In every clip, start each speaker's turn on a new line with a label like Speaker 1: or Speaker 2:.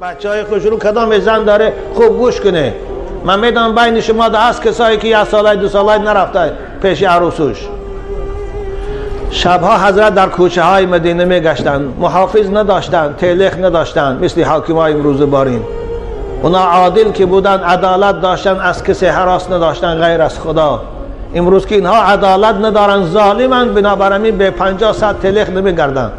Speaker 1: Бачаҳои хушрӯ кадом зан дора, хуб гӯш куне. Ман медонам байни шумо ҳаст касое ки як солай ду солай нарафта пеши арӯсуш. Шабҳо ҳазрат дар кӯчаҳои Мадина мегаштанд, муҳофиз надоштанд, телех надоштанд, мисли ҳокимҳои имрӯза барин. اونا عادل که بودن، عدالت داشتن، از کسی هراس نداشتن غیر از خدا. امروز که اینها عدالت ندارن، ظالمن، بنابراین به 50-100 تلخ نمیگردن.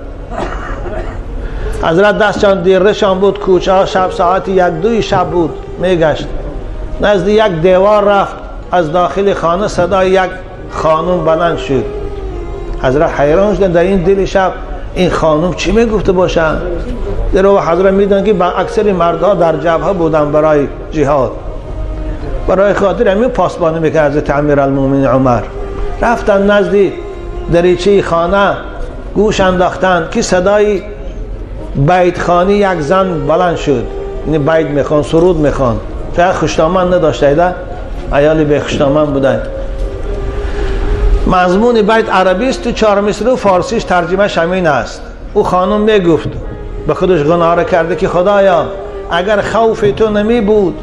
Speaker 1: حضرت دستشان دیرشان بود، کوچه ها شب ساعت 1-2 شب بود، میگشت. نزد یک دیوار رفت، از داخل خانه صدای یک خانم بلند شد. حضرت حیران شدن، در این دل شب این خانم چی میگفته باشن؟ در او حضرت میدن که با اکثر مردها در جبهه بودن برای جهاد، برای خاطر همین پاسبانی میکرد حضرت امیرالمومنین عمر. رفتن نزد دریچه خانه، گوش انداختن که صدای بیت خانی یک زن بلند شد. یعنی بیت میخوان، سرود میخوان. فقط خوشدامن نداشته، ایده عیالی به خوشدامن بودن. مضمون بیت عربی است، تو 4 مصرع فارسیش ترجمه همین است. او خانم میگفت به خودش گناه کرده که خدایا اگر خوف تو نمی بود،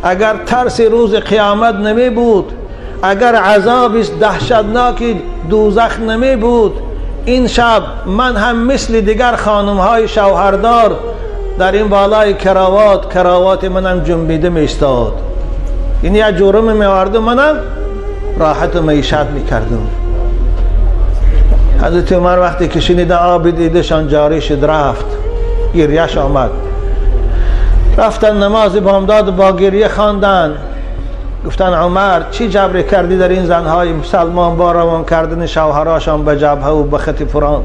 Speaker 1: اگر ترس روز قیامت نمی بود، اگر عذاب دهشتناک دوزخ نمی بود، این شب من هم مثل دیگر خانم های شوهردار در این بالای کراوات منم جنبیده می ایستاد. این یک جرم می آورد، منم راحت و معیشت می کردم. حضرت عمر وقتی که شنید آب دیدشان جاری شد، رفت گریهش آمد. رفتن نماز بامداد با گریه خواندن. گفتن عمر چی جبر کردی در این زنهای مسلمان با روان کردن شوهراشان به جبهه و به خط فراند؟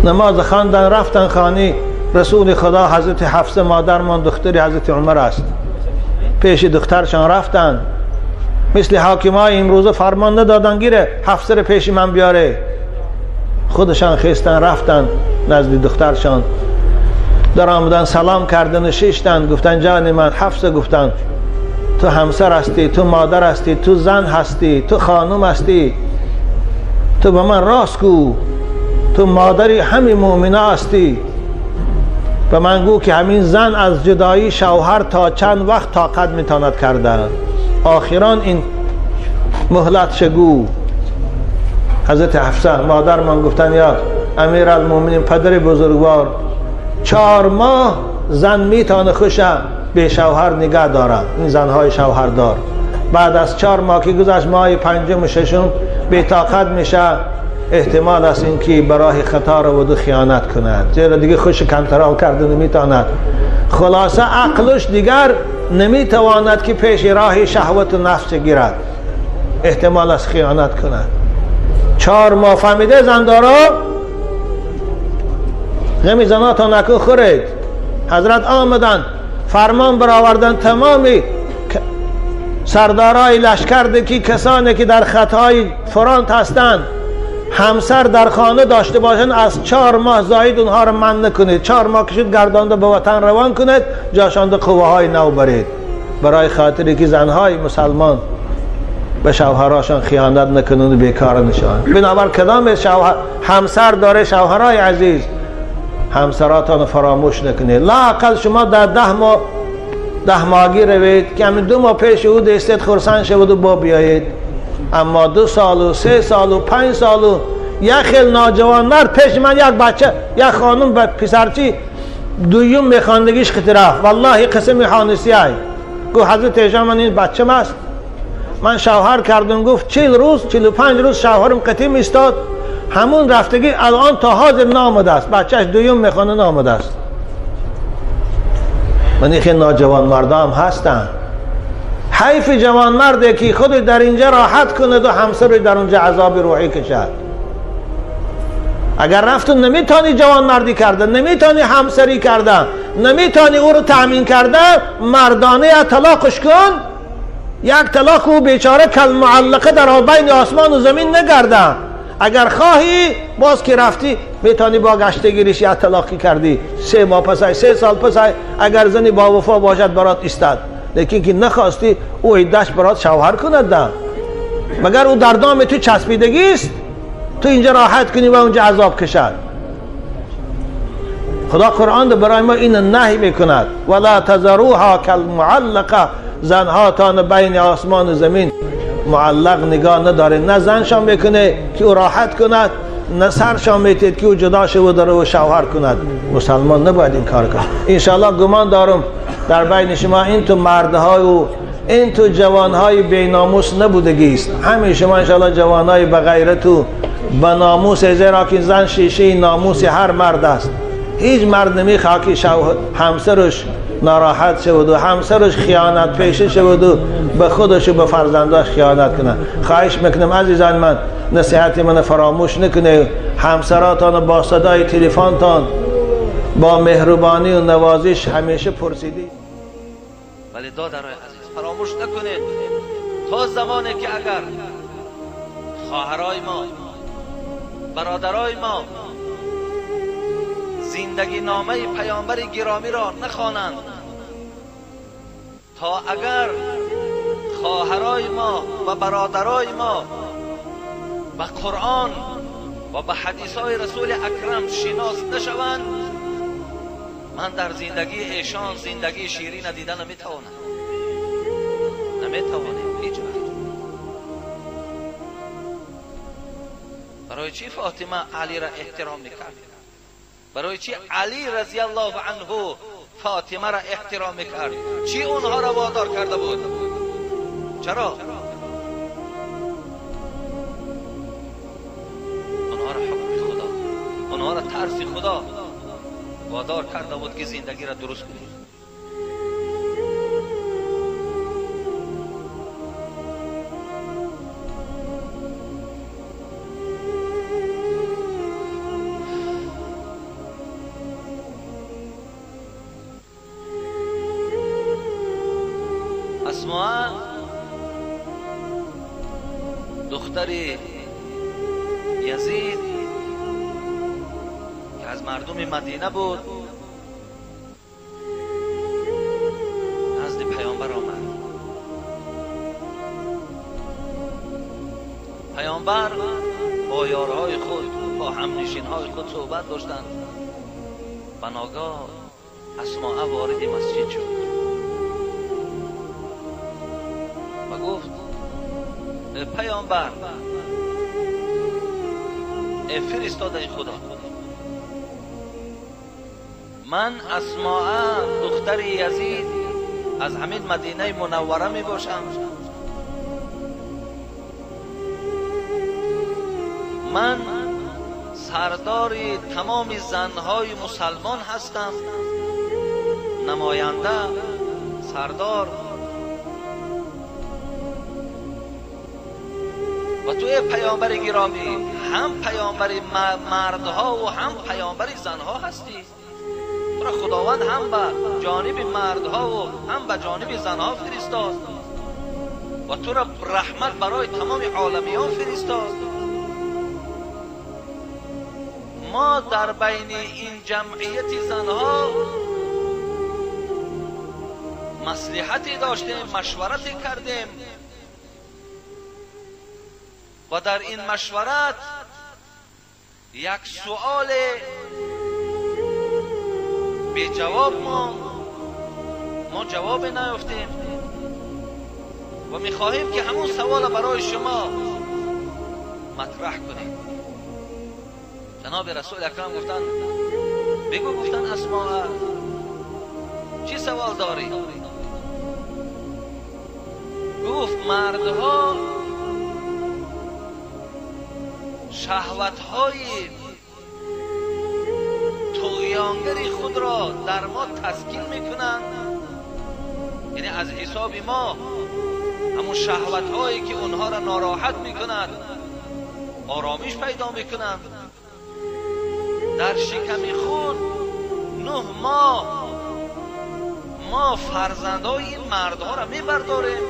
Speaker 1: نماز خواندن، رفتن خانه رسول خدا. حضرت حفصه مادرمان دختر حضرت عمر است، پیش دخترشان رفتن. مثل حاکمای امروزه فرمان ندادن گیره حفصه رو پیش من بیاره. خودشان خیستن رفتن نزد دخترشان، در آمدن سلام کردن و شیشتن. گفتن جان من حفصه، گفتن تو همسر هستی، تو مادر هستی، تو زن هستی، تو خانم هستی، تو به من راست گو، تو مادری همین مؤمنه هستی، به من گو که همین زن از جدایی شوهر تا چند وقت طاقت میتواند کردن، آخران این مهلت شگو. حضرت حفصه مادر من گفتن یا امیرالمومنین پدر بزرگوار، 4 ماه زن میتونه خوشه به شوهر نگه داره، این زنهای شوهردار. بعد از 4 ماه که گذشت، ماه 5 و 6 بی طاقت میشه، احتمال است اینکه برای خطا رو و خیانت کند، زیرا دیگه خوش کنترل کرده نمیتواند. خلاصه عقلش دیگر نمیتواند که پیش راه شهوت و نفس گیرد، احتمال است خیانت کند. 4 ماه فهمیده زندارا غمی زناتا نکو خورید. حضرت آمدن فرمان برآوردن تمامی سردارای لشکر که کسانی که در خطای فرانت هستند همسر در خانه داشته باشند، از 4 ماه زاید اونها را من نکنید. 4 ماه کشید گردانده به وطن روان کنید، جاشانده قوه های نو برید، برای خاطری که زنهای مسلمان به شوهراشان خیانت نکنند و بیکار نشوند. بنابر کدام شوهر همسر داره، شوهرای عزیز همسراتان فراموش نکنید. لااقل شما در 10 ماه 10 ماهگی روید که همین 2 ماه پیش او دستت خرسند شود و با بیایید. اما 2 سال و 3 سال و 5 سال و یک خیلی ناجوان مرد پیش من یک بچه یک خانم به پسرچی دویم میخواندگیش خطی رفت، والله قسم حانسی های گفت حضرت ایشان من این بچه است، من شوهر کردم. گفت 40 روز 45 روز شوهرم قطعی میستاد، همون رفتگی الان تا حاضر نامده است، بچهش دویم میخوانه نامده است. من این خیلی ناجوان مردم هستن. حیف جوان مرده که خود در اینجا راحت کند و همسر در اونجا عذاب روحی کشد. اگر رفتون نمیتونی جوان مردی کرده، نمیتونی همسری کرده، نمیتونی او رو تأمین کرده، مردانه طلاقش کن. یک طلاق او بیچاره کل معلقه در بین آسمان و زمین نگرده. اگر خواهی باز که رفتی میتونی با گشتگیریش یک طلاقی کردی، 3 ماه پسای 3 سال پسای اگر زنی با وفا باشد برات ایستاد. لیکن که نخواستی او عدهش برات شوهر کند ده، مگر او در دام تو چسبیدگی است، تو اینجا راحت کنی و اونجا عذاب کشد. خدا قرآن برای ما این نهی میکند، ولا تذروها کالمعلقه، زنهاتان بین آسمان و زمین معلق نگاه نداره. نه زنشان میکنه که او راحت کند، نه سرشان میتید که او جدا شود و شوهر کند. مسلمان نباید این کار کند. انشاءالله گمان دارم در بین شما این تو مردهای و این تو جوانهای بی ناموس نبودگی است. همین شما انشاءالله جوانهای بغیرت و به ناموس، زیرا که زن شیشه ناموس هر مرد است. هیچ مرد نمیخواد که همسرش ناراحت شود و همسرش خیانت پیشه شود و به خودش و به فرزنداش خیانت کنه. خواهش میکنم عزیزان من، نصیحت من فراموش نکنه. همسراتان با صدای تلفنتان با مهربانی و نوازش همیشه پرسیدی.
Speaker 2: ولی دادرای عزیز فراموش نکنید تا زمانی که اگر خواهرای ما، برادرای ما زندگی نامه پیامبر گرامی را نخوانند، تا اگر خواهرای ما و برادرای ما به قرآن و به حدیث‌های رسول اکرم شناس نشوند، من در زندگی ایشان زندگی شیرین دیده نمیتوانم، نمیتوانم هیچ وقت. برای چی فاطمه علی را احترام میکرد؟ برای چی علی رضی الله عنه فاطمه را احترام میکرد؟ چی اونها را وادار کرده بود؟ چرا؟ اونها را حکم خدا، اونها را ترس خدا وادار کرده بود که زندگی را درست کنید. اسماء دختر یزید که از مردم مدینه بود، نزد پیامبر آمد. پیامبر با یارهای خود، با همنشینهای خود صحبت داشتند و ناگاه اسماء وارد مسجد شد و گفت پیامبر، ای فرستاده خدا، من اسماء دختر یزید از همین مدینه منوره می باشم. من سردار تمام زنهای مسلمان هستم، نماینده، سردار. و تو ای پیامبر گرامی هم پیامبر مردها و هم پیامبر زنها هستی. تو را خداوند هم به جانب مردها و هم به جانب زنها فرستاد و تو را رحمت برای تمام عالمیان فرستاد. ما در بین این جمعیت زنها مصلحتی داشتیم، مشورتی کردیم و در این مشورت یک سؤال بی جواب ما جواب نیافتیم و میخواهیم که همون سوال برای شما مطرح کنیم. جناب رسول اکرم گفتن بگو. گفتن اسماء چی سوال داری؟ گفت مردها شهوت‌های طغیانگری خود را در ما تسکین میکنند، یعنی از حساب ما همون شهوت‌هایی که اونها را ناراحت میکند آرامش پیدا میکنند. در شکم خود 9 ماه ما فرزندهای این مردها را میبرداریم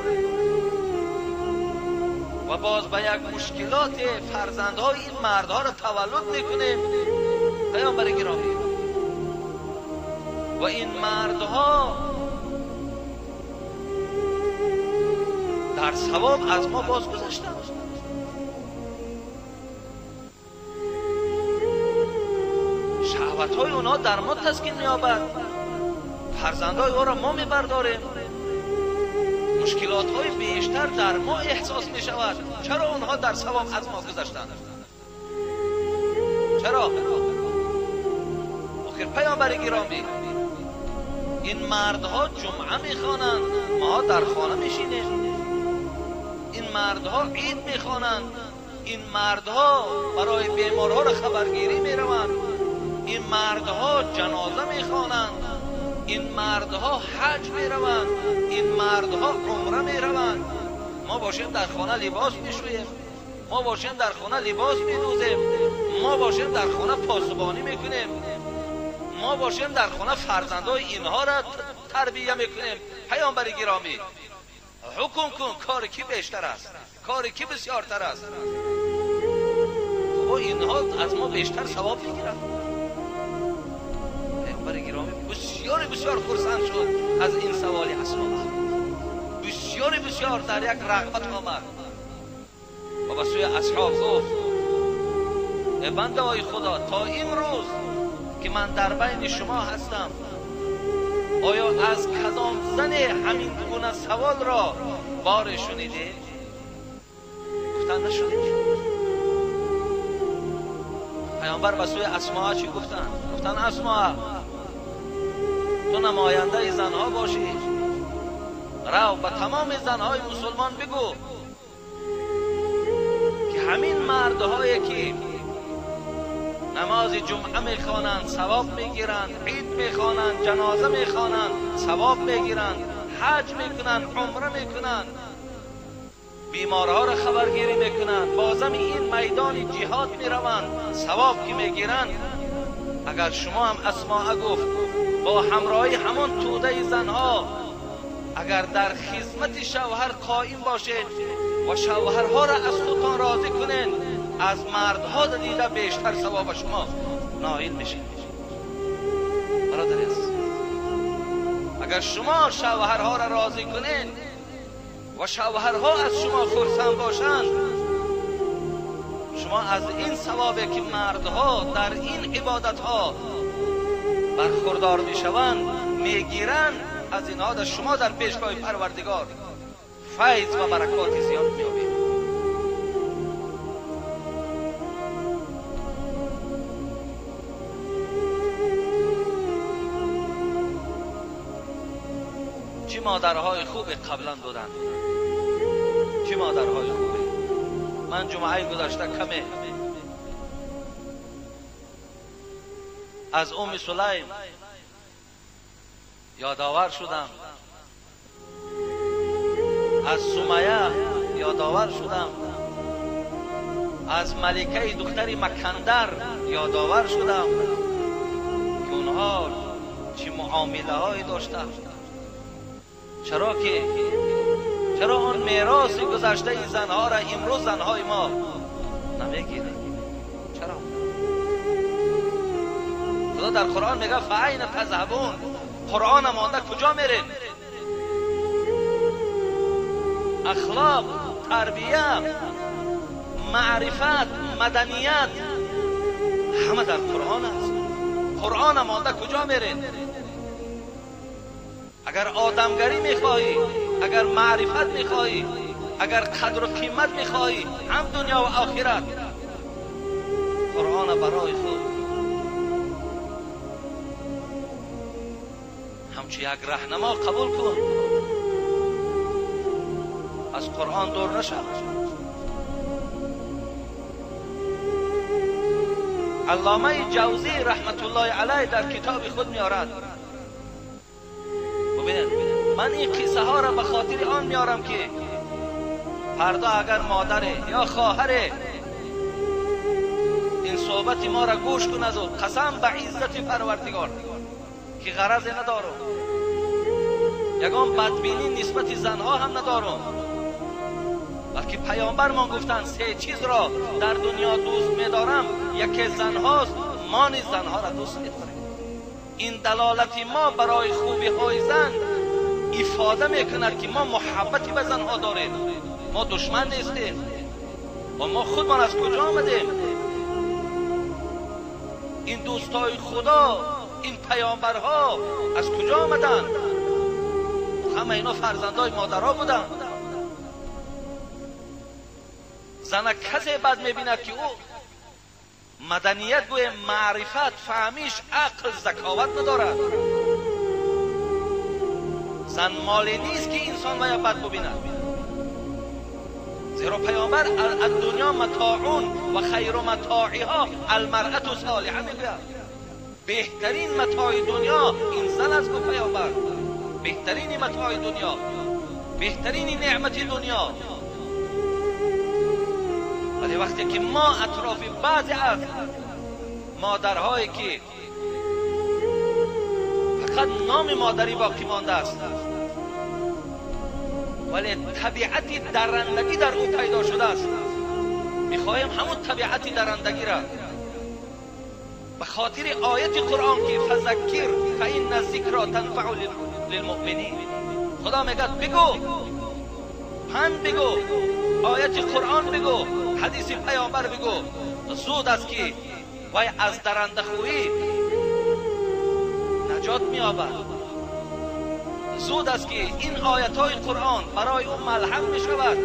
Speaker 2: و باز به یک مشکلات فرزندهای این مردها را تولد میکنیم. پیامبر گرامی، و این مردها در ثواب از ما باز گذشتند. Шаҳватҳои онҳо дар мо таскин меёбад, фарзандҳои ӯро мо мебардорем, мушкилотҳои бештар дар мо эҳсос мешавад. Чаро онҳо дар савоб аз мо гузаштанд? Чаро? Охир паёмбари гиромӣ, ин мардҳо ҷумъа мехонанд, мо дар хона мешинем. Ин мардҳо ид мехонанд, ин мардҳо барои беморҳоро хабаргирӣ мераванд, ин мардҳо ҷаноза мехонанд, ин мардҳо ҳаҷ мераванд, ин мардҳо умра мераванд. Мо бошем дар хона либос мешӯем, мо бошем дар хона либос медӯзем, мо бошем дар хона посбонӣ мекунем, мо бошем дар хона фарзандҳои инҳоро тарбия мекунем. Паёмбари гиромӣ, ҳукм кун, кори ки бештар аст, кори ки бисёртар аст? Хуб, инҳо аз мо бештар савоб мегиранд. Паёмбари гиромӣ бисёр бисёр хурсанд шуд аз ин саволи асмо. Бисёр бисёр дар як рағбат омад ва ба сӯи асҳоб гуфт: эй бандаҳои Худо, то имрӯз ки ман дар байни шумо ҳастам, оё аз кадом зане ҳамин гуна саволро боре шунидед? Гуфтанд нашунидем. Паёмбар ба сӯи Асмо чӣ гуфтанд? Гуфтанд: Асмо, ту намояндаи занҳо бошӣ, рав ба тамоми занҳои мусулмон бигӯ ки ҳамин мардҳое ки намози ҷумъа мехонанд савоб мегиранд, ид мехонанд, ҷаноза мехонанд савоб мегиранд, ҳаҷ мекунанд, умра мекунанд, беморҳоро хабаргирӣ мекунанд, бозами ин майдони ҷиҳод мераванд, савоб ки мегиранд. Агар шумо ҳам, Асмоа гуфт, бо ҳамроҳии ҳамон тӯдаи занҳо агар дар хизмати шавҳар қоим бошед ва шавҳарҳоро аз худтон розӣ кунед, аз мардҳо дида бештар савоб шумо ноил мешавед. Бародари азиз, агар шумо шавҳарҳоро розӣ кунед ва шавҳарҳо аз шумо хурсанд бошанд, шумо аз ин савобе ки мардҳо дар ин ибодатҳо бархурдор мешаванд мегиранд, аз инҳо дар шумо дар пешгоҳи Парвардигор файз ва баракоти зиёд меёбед. چه مادرهای خوبی قبلا بودند، چه مادرهای خوبی. من جمعه گذشته کمه از ام سلیم یادآور شدم، از سمیه یادآور شدم، از ملکه دختر مکندر یادآور شدم که اونها چه معامله هایی داشتند. چرا آن میراث گذشته این زنها را امروز زنهای ما نمیگیرند؟ چرا؟ خدا در قرآن میگه فعین تذهبون، قرآن مانده کجا میرین؟ اخلاق، تربیه، معرفت، مدنیت همه در قرآن است. قرآن مانده کجا میرین؟ اگر آدمگری میخواهی، اگر معرفت میخواهی، اگر قدر و قیمت میخواهی، هم دنیا و آخرت، قرآن برای خود همچون یک رهنما قبول کن، از قرآن دور نشو. علامه جوزی رحمت الله علیه در کتاب خود میارد. ببینید، من این قصه ها را به خاطر آن میارم که فردا اگر مادر یا خواهر این صحبت ما را گوش کند و قسم به عزت پروردگار که غرض ندارم، یگان بدبینی نسبت زنها هم ندارم، بلکه پیامبر ما گفتند سه چیز را در دنیا دوست می‌دارم، یکی زنهاست، ما نیز زنها را دوست می‌داریم. این دلالت ما برای خوبی های زن افاده میکند که ما محبتی به زنها داریم، ما دشمن نیستیم و ما خودمان از کجا آمدیم. این دوستای خدا، این پیامبرها از کجا آمدند؟ همه اینا فرزندای مادرها بودند. زن کسی بد میبیند که او مدنیت گوی معرفت، فهمیش، عقل، ذکاوت ندارد. زن مالی نیست که انسان باید بد ببیند. زیرا پیامبر الدنیا متاعون و خیر متاعها المرأة صالحه میگوید. بهترین متاع دنیا این زن است گفت پیامبر. بهترین متاع دنیا، بهترین نعمت دنیا. ولی وقتی که ما اطراف بعضی از مادرهایی که فقط نام مادری باقی مانده است ولی طبیعت درندگی در او پیدا شده است، میخواهیم همون طبیعت درندگی را به خاطر آیت قرآن که فذکر فإن الذکر تنفع للمؤمنین، خدا میگه بگو، پند بگو، آیت قرآن بگو، حدیث پیامبر بگو، زود است که وای از درنده خویی نجات می‌یابد. زود است که این آیت های قرآن برای او ملهم می‌شود،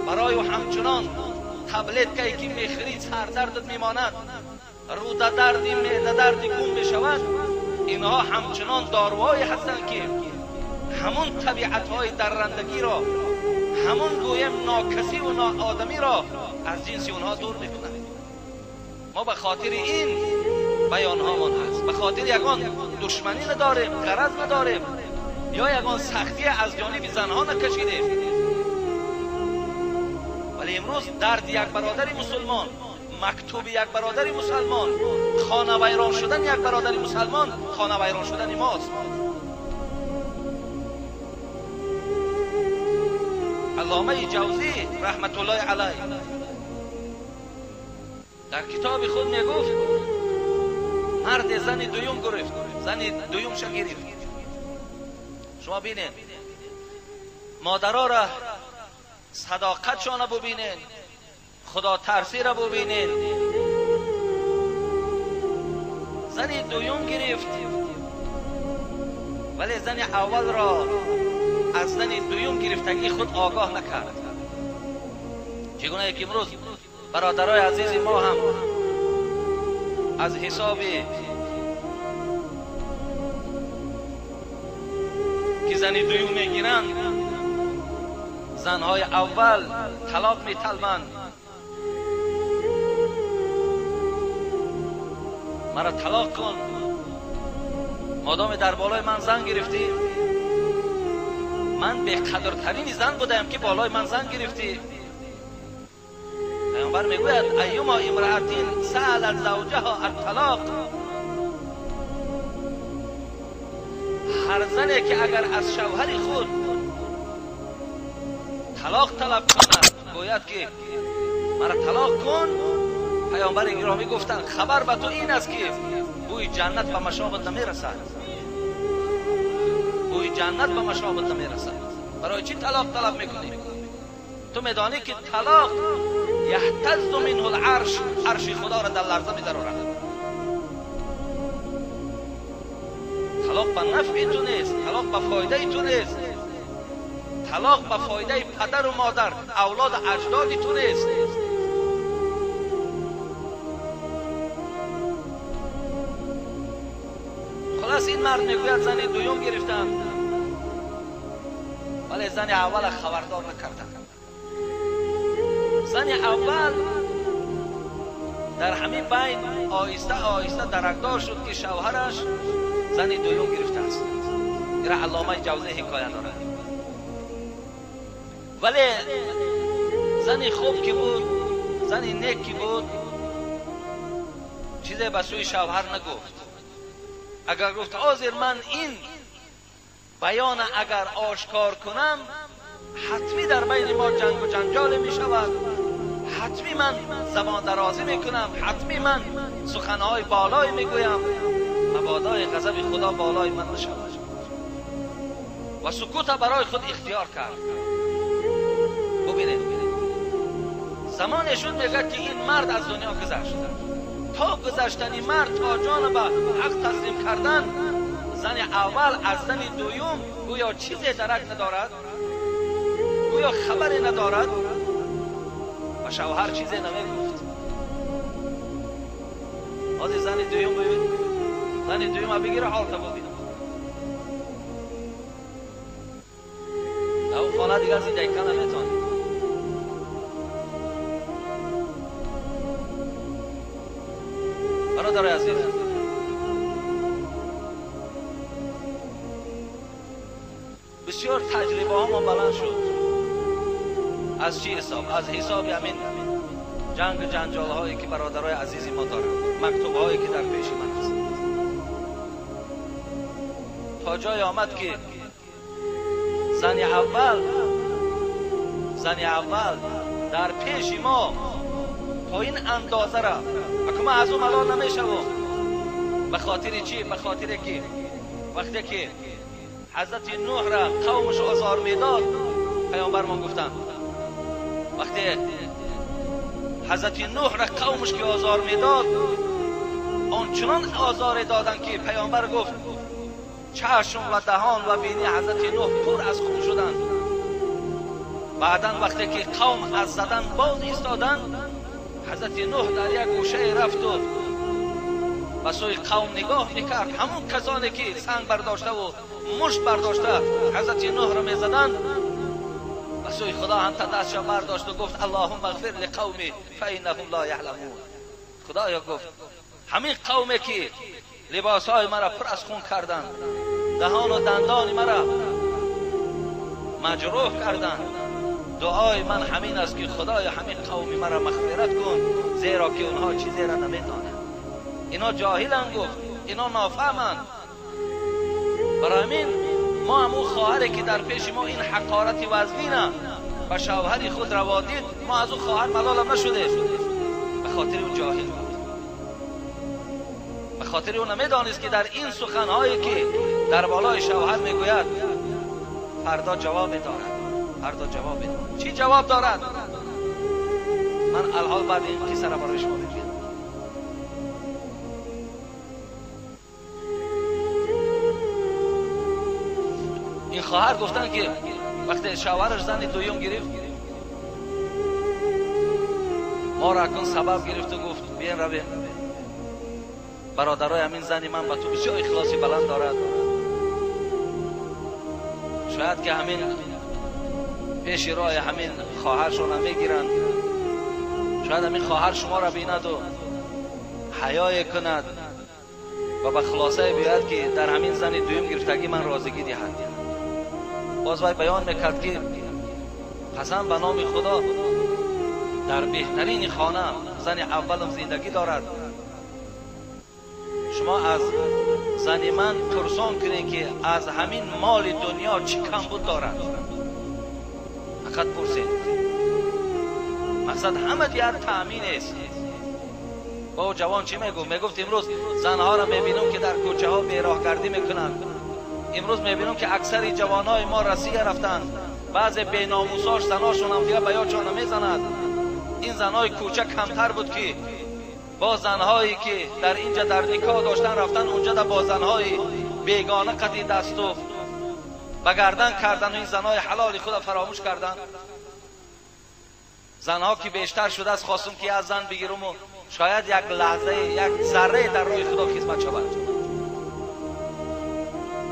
Speaker 2: برای او همچنان تبلت که میخرید سردردت میماند، روده دردی، معده دردی گم میشود. اینها همچنان داروهایی هستند که همون طبیعت های درندگی را، همون گویم ناکسی و ناآدمی را از جنس اونها دور میکنند. ما به خاطر این بیان هامان هست، به خاطر یگان دشمنی نداریم، غرض نداریم، یا یگان سختی از جانب زنها نکشیدیم. ولی امروز درد یک برادر مسلمان، مکتوب یک برادر مسلمان، خانه ویران شدن یک برادر مسلمان، خانه ویران شدن ماست. علامه جوزی رحمت الله علیه در کتاب خود میگفت مرد زن دویم گرفت، زن دویم گرفت. شما بینید مادرها را صداقتشان ببینید، خدا ترسی را ببینید. زن دویم گرفت ولی زن اول را از زن دویم گرفتگی خود آگاه نکرد. چگونه که امروز برادرای عزیز ما هم از حساب که زن دویم میگیرند، زنهای اول طلاق میطلبند. مرا طلاق کن، مادام در بالای من زن گرفتی، من به قدرترین زن بودم که بالای من زن گرفتی. پیامبر میگوید ایما امرأة سألت زوجها الطلاق، هر زنی که اگر از شوهر خود طلاق طلب کند، گوید که مرا طلاق کن، پیامبر گرامی گفتند خبر به تو این است که بوی جنت به مشامت نمیرسد، بوی جنت به مشامت نمیرسد. برای چی طلاق طلب میکنی؟ تو میدانی که طلاق یهتز منه العرش، عرش خدا را در لرزه میدرآورد. طلاق به نفع تو نیست، طلاق به فایده تو نیست، طلاق به فایده پدر و مادر، اولاد اجداد تو نیست. خلاص این مرد میگوید زن دویم گرفتم ولی زن اول خبردار نکردم. زن اول در همین بین آهسته آهسته درکدار شد که شوهرش زن دویم گرفته است. این علامه جوزی حکایت دارد. ولی زن خوب که بود، زن نیک که بود، چیزی به سوی شوهر نگفت. اگر گفت حاضر من این بیان اگر آشکار کنم حتمی در بین ما جنگ و جنجال می شود، حتمی من زبان درازی می کنم، حتمی من سخنهای بالای می گویم، مبادای غضب خدا بالای من نشود. و سکوت برای خود اختیار کرد. ببینید زمانشون میگه که این مرد از دنیا گذشت. تا گذشتن مرد تا جان به حق تسلیم کردن، زن اول از زن دوم گویا چیزی درک ندارد، گویا خبری ندارد و شوهر چیزی نمیگفت. از زن دوم ببین، زن دوم بگیره حال تا ببین. در اون خانه دیگر زندگی کنه نمیتونی. برادر عزیز، بسیار تجربه ها ما بلند شد. از چی حساب؟ از حساب همین جنگ جنجال هایی که برادرای عزیزی ما دارند، مکتوب هایی که در پیش من است. تا جای آمد که زن اول در پیش ما تا این اندازه را اکو من از اون ملال نمیشوم. به خاطر چی؟ به خاطر که وقتی که حضرت نوح را قومش آزار میداد، پیامبر ما گفتن وقتی حضرت نوح را قومش که آزار میداد، آنچنان آزار دادن که پیامبر گفت چشم و دهان و بینی حضرت نوح پر از خون شدند. بعدا وقتی که قوم از زدن باز ایستادند، حضرت نوح در یک گوشه رفت و به سوی قوم نگاه میکرد. همون کسانی که سنگ برداشته و مشت برداشته حضرت نوح را میزدند، به سوی خدا هم تا دستش برداشت و گفت اللهم اغفر لقومی فانهم لا یعلمون. خدایا گفت همین قومی که لباسهای مرا پر از خون کردند، دهان و دندان مرا مجروح کردند، دعای من همین است که خدای همین قومی مرا مغفرت کن، زیرا که اونها چیزی را نمیدانند. اینا جاهلند، گفت اینا نافهمند. برای همین ما همون خواهری که در پیش ما این حقارت وزنینه و شوهر خود روا دید، ما از اون خواهر ملالم نشده، به خاطر اون جاهل بود، به خاطر اون نمیدانست که در این سخنهایی که در بالای شوهر میگوید فردا جواب دارد. فردا جواب دارد. چی جواب دارد؟ من الحال بعد این قصه را برای شما میگم. این خواهر گفتن که وقتی شوهرش زن دوم گرفت، ما را کن سبب گرفت و گفت بیاین رویم برادرای همین زنی من با تو بسیار اخلاصی بلند دارد، شاید که همین پیش راه همین خواهرشون میگیرند، شاید همین خواهر شما را بیند و حیای کند و به خلاصه بیاید که در همین زن دویم گرفتگی من راضگی دهد. باز وی بیان میکرد که قسم به نام خدا در بهترین خانه زن اولم زندگی دارد، شما از زن من پرسان کنید که از همین مال دنیا چی کمبود دارد، فقط پرسید. مقصد همه دیگر تأمین است. با جوان چی میگفت؟ میگفت امروز زنها را میبینم که در کوچه ها بیراهگردی میکنند، امروز میبینم که اکثر جوانای ما رسیه رفتند، بعض بیناموساش زناشون هم دیگه به یادشان نمیزند. این زنهای کوچه کمتر بود که با زنهایی که در اینجا در نکاح داشتن رفتن اونجا با زنهای بیگانه قطعی دست و بگردن کردن و این زنهای حلال خود فراموش کردن. زنها که بیشتر شده است خواستم که از زن بگیرم و شاید یک لحظه یک ذره در راه خدا خدمت شود.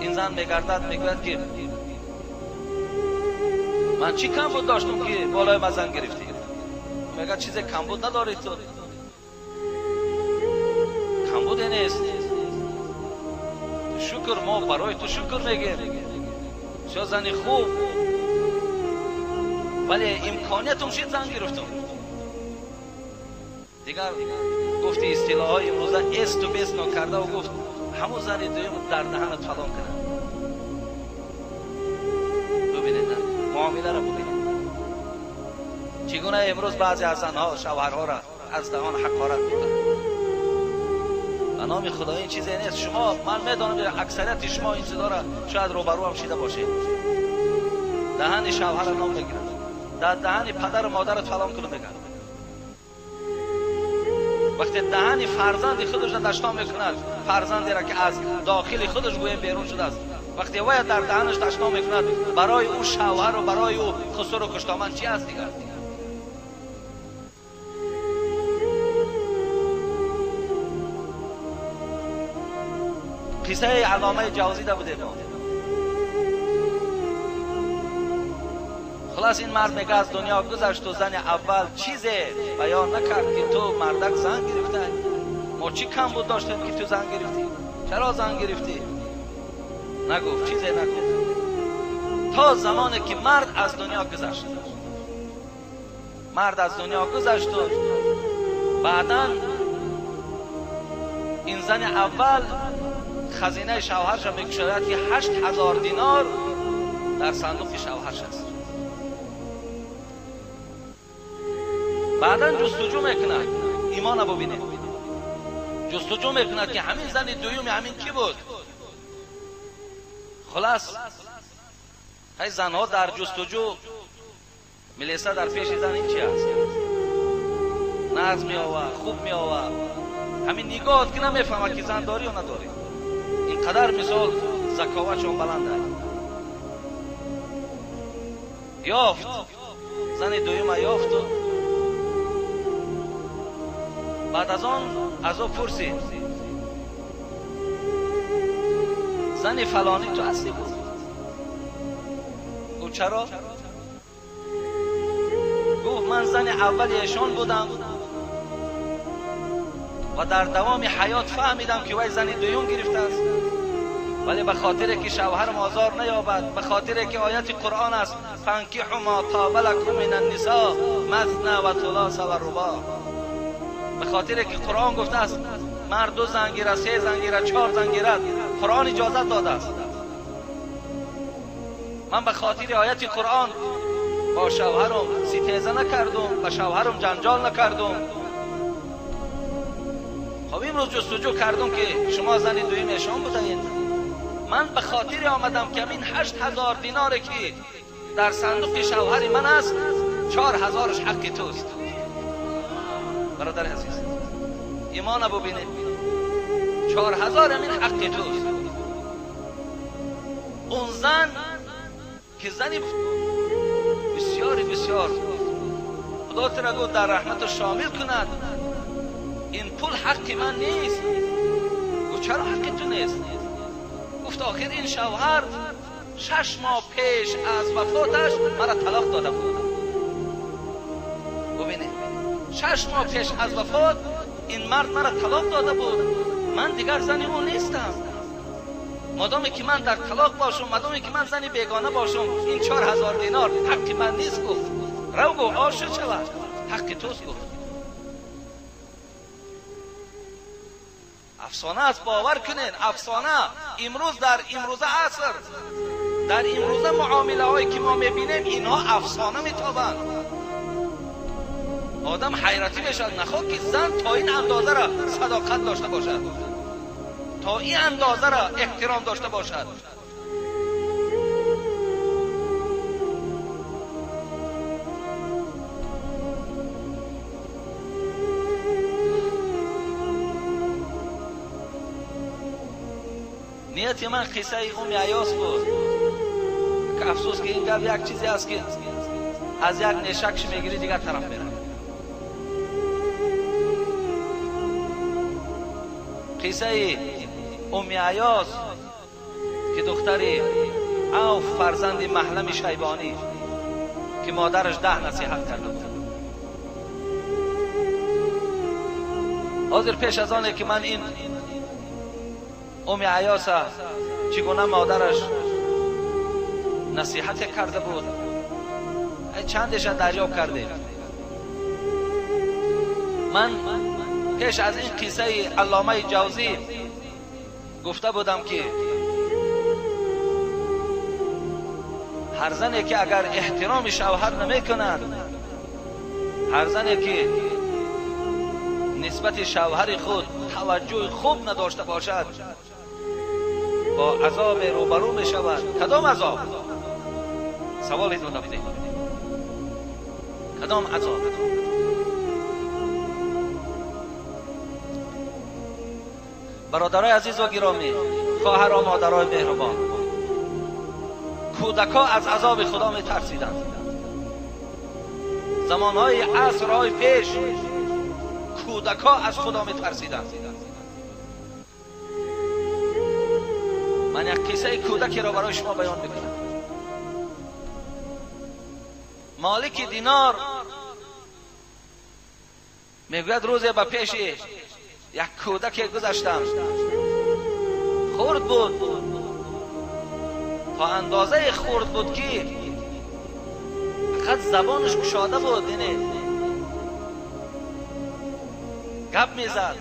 Speaker 2: این زن میگردد میگوید که من چی کم بود داشتم که بالای من زن گرفتی؟ میگه چیز کم بود نداری تو، کمبودی نیست، شکر ما برای تو شکر میگیم، چه زنی خوب، ولی امکانیتم شد زن گرفتم. دیگر گفتی اصطلاح های امروزه است و بس نکرده و گفت همون زن دویم در دهنت فلان کنه. ببینید معامله را ببینید چگونه امروز بعضی از زنها شوهرها را از دهان حقارت میکنند. به نام خدا این چیزی نیست. شما من میدانم اکثریت شما این چیزا را شاید روبرو هم شیده باشید. دهن شوهر را نام میگیرند، در دهن پدر و مادرت فلان کنه میگن. وقتی دهن فرزند خودش را دشنام میکند، فرزندی را که از داخل خودش گویا بیرون شده است، وقتی وی در دهنش دشنام میکند، برای او شوهر و برای او خسر و خوشدامن چی است دیگر؟ قصه علامه جوزی ده بوده. خلاص این مرد میگه از دنیا گذشت و زن اول چیزی بیان نکرد که تو مردک زن گرفته، ما چی کم بود داشتیم که تو زن گرفتی، چرا زن گرفتی؟ نگفت، چیزی نگفت تا زمانی که مرد از دنیا گذشت. مرد از دنیا گذشت و بعدا این زن اول خزینه شوهرش را میکشاید که 8000 دینار در صندوق شوهرش است. بعدا جستجو میکند، ایمان ببینید، جستجو میکند که همین زن دویم همین کی بود. خلاص های زنها در جستجو میلیسه در پیش زن این چی است، نغز میآورد، خوب میآورد، همین نگاه که نمیفهمد که زن داری یا نداری. اینقدر مثال ذکاوتشون بلند است. یافت زن دویم یافت و بعد از آن از او پرسید زن فلانی تو هستی؟ بود. گفت چرا؟ گفت من زن اول ایشان بودم و در دوام حیات فهمیدم که وی زن دویم گرفته است، ولی به خاطر که شوهرم آزار نیابد، به خاطر که آیت قرآن است فانکحوا ما طاب لکم من النساء مثنی و ثلاث و رباع، به خاطر که قرآن گفته است مرد 2 زن گیرد، 3 زن گیرد، 4 زن گیرد، قرآن اجازت داده است. من به خاطر آیت قرآن با شوهرم ستیزه نکردم، با شوهرم جنجال نکردم. خب امروز جستجو کردم که شما زن دویم ایشان بودید، من به خاطر آمدم که این 8000 دینار که در صندوق شوهر من است، 4000ش حق توست. برادر عزیز ایمان ببینید، 4000 این حق توست. اون زن که زنی بسیار بسیار خدا تر در رحمت شامل کند، این پول حق من نیست. گفت چرا حق تو نیست؟ گفت آخر این شوهر 6 ماه پیش از وفاتش مرا طلاق داده بود. ببینید 6 ماه پیش از وفات این مرد مرا طلاق داده بود، من دیگر زن او نیستم. مادامی که من در طلاق باشم، مادامی که من زن بیگانه باشم، این 4000 دینار حق من نیست. گفت رو گفت آشو شود، حق توست. گفت افسانه است، باور کنین افسانه. امروز در امروزه عصر، در امروزه معامله هایی که ما میبینیم اینها افسانه میتابند. آدم حیرتی میشد نخواد که زن تا این اندازه را صداقت داشته باشد، تا این اندازه را احترام داشته باشد. نیت من قصه ام عیاس بود که افسوس که این گپ یک چیزی است که از یک نشکش میگیری دیگر طرف میره. قصه ام عیاس که دختر عوف فرزند محلم شیبانی که مادرش 10 نصیحت کرده بود. حاضر پیش از آنه که من این ام عیاس چگونه مادرش نصیحت کرده بود چندش دریاب کرده. من پیش از این قصه علامه جوزی گفته بودم که هر زنی که اگر احترام شوهر نمی کند، هر زنی که نسبت شوهر خود توجه خوب نداشته باشد با عذاب روبرو می شود. کدام عذاب؟ سوال داده بودیم کدام عذاب؟ Бародарои азиз ва гиромӣ, хоҳар ва модарои меҳрубон, кӯдакҳо аз азоби Худо метарсиданд. Замонҳои асрҳои пеш кӯдакҳо аз Худо метарсиданд. Ман як қиссаи кӯдакеро барои шумо баён мекунам. Молики Динор мегӯяд рӯзе ба пеши як кӯдаке гузаштам. Хурд буд, то андозаи хурд буд ки фақат забонаш кушода буд, яъне гап мезад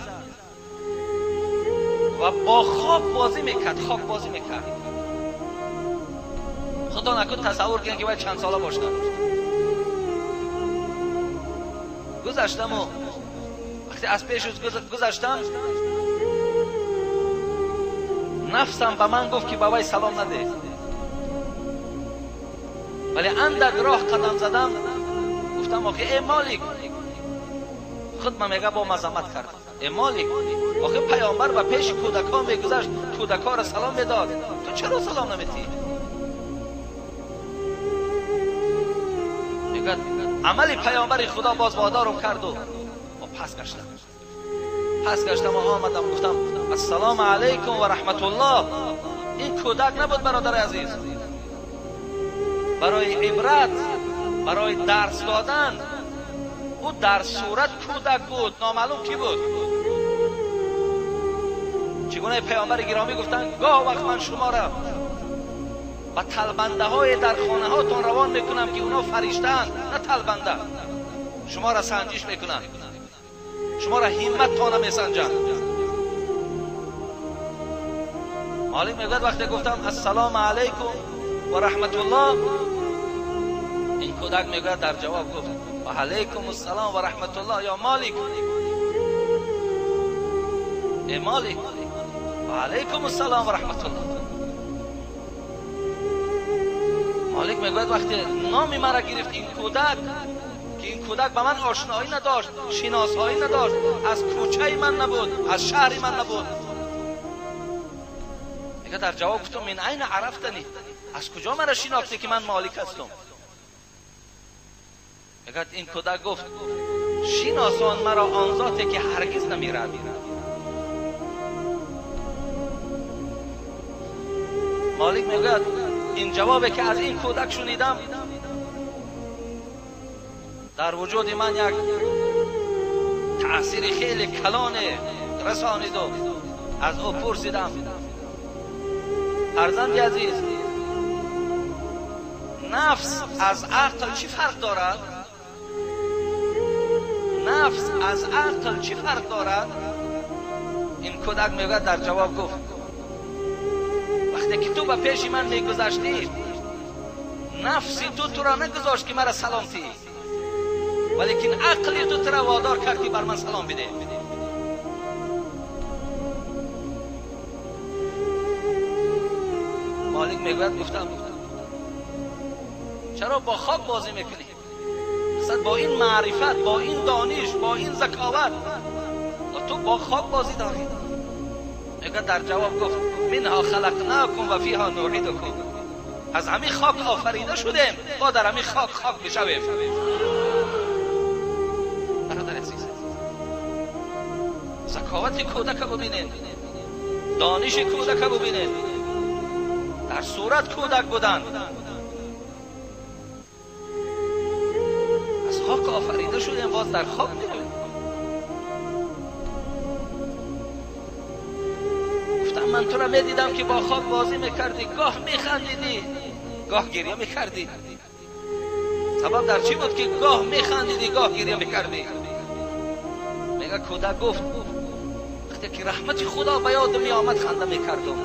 Speaker 2: ва бо хок бозӣ мекард, хок бозӣ мекард. Худо накун тасаввур кунед ки бояд чанд сола бошад. Гузаштаму вақте аз пеш гузаштам, нафсам ба ман гуфт ки ба вай салом наде. Вале андак роҳ қадам задам, гуфтам охи эй Молик, худ ма мега бо мазаммат кард. Эй Молик, охи паёмбар ба пеши кӯдакҳо мегузашт, кӯдакҳоро салом медод, ту чаро салом наметӣ? Мегӯяд амали паёмбари Худо боз водорам карду пас гаштам. Пас гаштам ва омадам, гуфтам ассалому алайкум ва раҳматуллоҳ. Ин кӯдак набуд бародари азиз, барои ибрат, барои дарс додан. Ӯ дар сурат кӯдак буд, номаълум кӣ буд. Чӣ гуна паёмбари гиромӣ гуфтанд гоҳ вақт ман шуморо ба талбандаҳое дар хонаҳотон равон мекунам ки онҳо фариштаанд, на талбанда. Шуморо санҷиш мекунанд, шуморо ҳимматтона месанҷанд. Молик мегӯяд вақте гуфтам ассалому алайкум ва раҳматуллоҳ, ин кӯдак мегӯяд дар ҷавоб гуфт ва алайкум ассалом ва раҳматуллоҳ ё Молик, эй Молик, ва алайкум ассалом ва раҳматуллоҳ. Молик мегӯяд вақте номи маро гирифт ин кӯдак, ки ин кӯдак ба ман ошноӣ надошт, шиносоӣ надошт, аз кӯчаи ман набуд, аз шаҳри ман набуд, мегӯяд дар ҷавоб гуфтам мин айна арафтани, аз куҷо маро шинохтӣ ки ман Молик ҳастам? Мегӯяд ин кӯдак гуфт шиносон маро он зоте ки ҳаргиз намирад. Молик мегӯяд ин ҷавобе ки аз ин кӯдак шунидам дар вуҷуди ман як таъсири хеле калоне расониду аз ӯ пурсидам фарзанди азиз, нафс аз ақл чӣ фарқ дорад? Нафс аз ақл чӣ фарқ дорад? Ин кӯдак мегӯяд дар ҷавоб гуфт вақте ки ту ба пеши ман мегузаштӣ, нафси ту туро нагузошт ки маро салом тиҳӣ, валекин ақли ту туро водор кард ки бар ман салом бидеҳ. Молик мегӯяд гуфтам чаро бо хок бозӣ мекунӣ? Бо ин маърифат, бо ин дониш, бо ин заковат ту бо хок бозӣ дорӣ? Мегӯяд дар ҷавоб гуфт минҳо халақнакум ва фиҳо нуъидукум, аз ҳамин хок офарида шудем, бо дар ҳамин хок хок бишавем. Бародари азиз, заковати кӯдака бубинед, дониши кӯдака бубинед. Дар сурат кӯдак буданд, аз хок офарида шудем, боз дар хок меравем. Гуфтам ман туро медидам ки бо хок бозӣ мекардӣ, гоҳ механдидӣ, гоҳ гиря мекардӣ. Сабаб дар чӣ буд ки гоҳ механдидӣ, гоҳ гиря мекардӣ? Мега кӯдак гуфт вақте ки раҳмати Худо ба ёдам меомад ханда мекардам,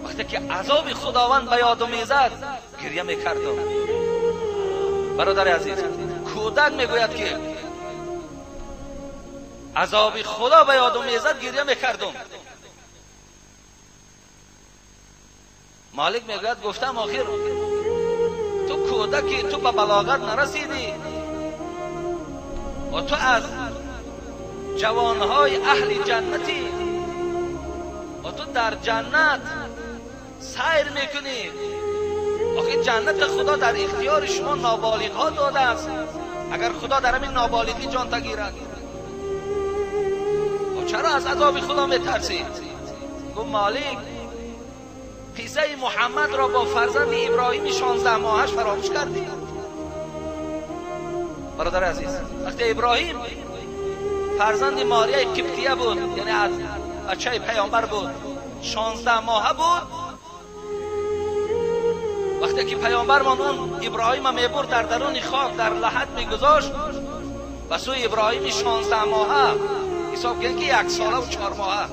Speaker 2: вақте ки азоби Худованд ба ёдам мезад гиря мекардам. Бародари азиз, кӯдак мегӯяд ки азоби Худо ба ёдам мезад гиря мекардам. Молик мегӯяд гуфтам охир ту кӯдаки, ту ба балоғат нарасидӣ ва ту аз ҷавонҳои аҳли ҷаннатӣ, در جنت سیر میکنی، آخه جنت خدا در اختیار شما نابالغ ها داده است. اگر خدا در همین نابالغی جان تگیرد، چرا از عذاب خدا میترسید؟ گفت مالک قصه محمد را با فرزند ابراهیم 16 ماهش فراموش کردی؟ برادر عزیز، وقتی ابراهیم فرزند ماریه قبطیه بود، یعنی از بچه پیامبر بود، 16 ماهه بود، وقتی که پیامبرمان اون ابراهیم میبرد در درون خاک در لحد میگذاشت، و سوی ابراهیم 16 ماهه حساب کرد که 1 ساله و 4 ماهه،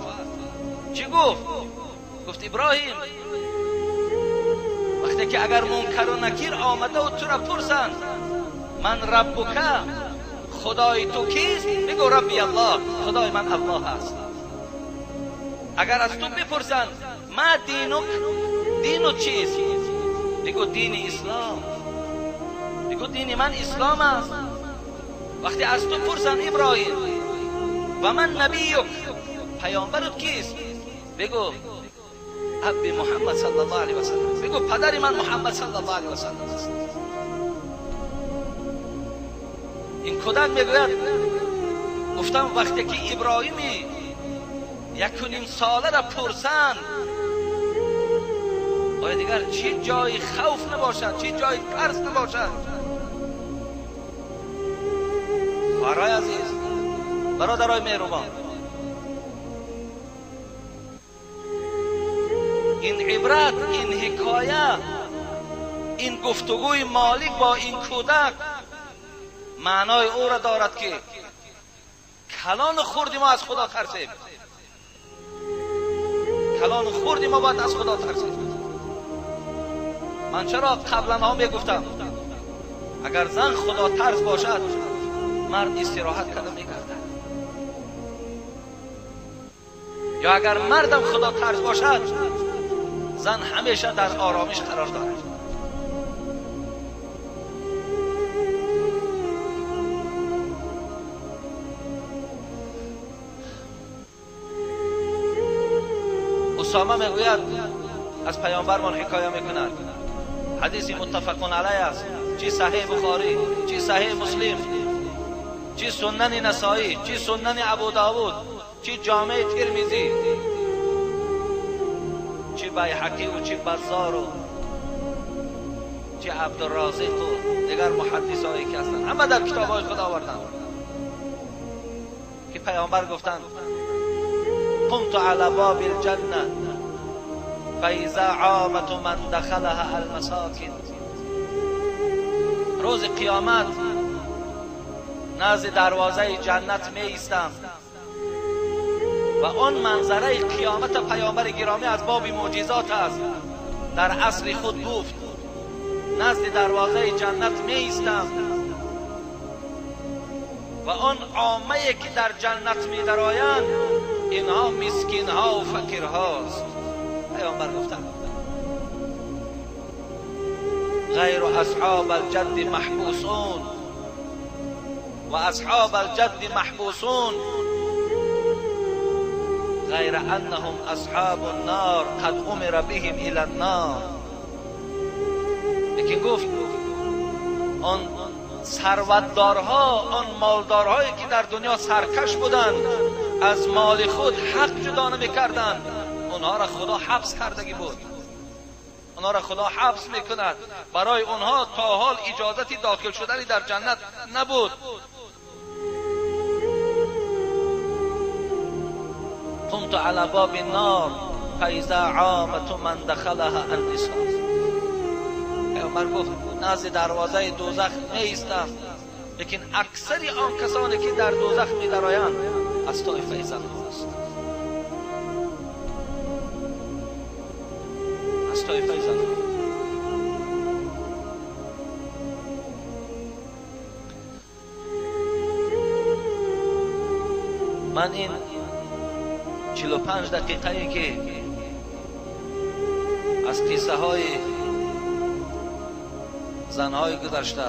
Speaker 2: چی گفت؟ گفت ابراهیم وقتی که اگر منکر و نکیر آمده و تو را پرسند من ربک، خدای تو کیست؟ بگو ربی الله، خدای من الله است. اگر از تو بپرسند ما دینک، دینت چیست؟ بگو دین اسلام، بگو دین من اسلام است. وقتی از تو پرسند ابراهیم و من نبیک، پیامبرت کیست؟ بگو ابی محمد صلی الله علیه و سلم، بگو پدر من محمد صلی الله علیه و سلم است. این کودک میگوید گفتم وقتی که ابراهیمی 1.5 ساله را پرسند، آیا دیگر چه جای خوف نباشد، چه جای ترس نباشد؟ خواهرای عزیز، برادرای مهربان، این عبرت، این حکایه، این گفتگوی مالک با این کودک معنای او را دارد که کلان خردی ما از خدا ترسیم، کلان خردی ما باید از خدا ترسیم. من چرا قبلا ها میگفتم اگر زن خدا ترس باشد مرد استراحت کرده میگردد، یا اگر مردم خدا ترس باشد زن همیشه در آرامش قرار دارد. اسامه میگوید از پیامبرمان حکایه میکند، حدیث متفق علیه است، چی صحیح بخاری، چی صحیح مسلم، چی سنن نسائی، چی سنن ابو داود، چی جامع ترمذی، چی بیهقی و چی بزار و چی عبدالرازق و دیگر محدث هایی که هستند، همه در کتاب های خود آوردند که پیامبر گفتند قمت علی باب الجنه فاذا عامة من دخلها المساکین. روز قیامت نزد دروازه جنت می ایستم و آن منظره قیامت پیامبر گرامی از باب معجزات است، در عصر خود گفت نزد دروازه جنت می ایستم و آن عامه که در جنت می درآیند اینها مسکین ها و فقیر هاست. پیامبر گفتند غیر اصحاب الجد محبوسون و اصحاب الجد محبوسون غیر انهم اصحاب النار قد امر بهم الى النار. لیکن گفت آن ثروتدارها، آن مالدارهایی که در دنیا سرکش بودند، از مال خود حق جدا نمی‌کردند، آنها را خدا حبس کردگی بود، آنها را خدا حبس میکند. برای آنها تا حال اجازتی داخل شدنی در جنت نبود. قمت علی باب النار فاذا عامة من دخلها النساء. پیامبر گفت نزد دروازه دوزخ می ایستم، لیکن اکثر آن کسانی که در دوزخ می درآیند از طایفه زن هاست، از طایفه زن ها. من این 45 دقیقه ای که از قصه های زنهای گذشته،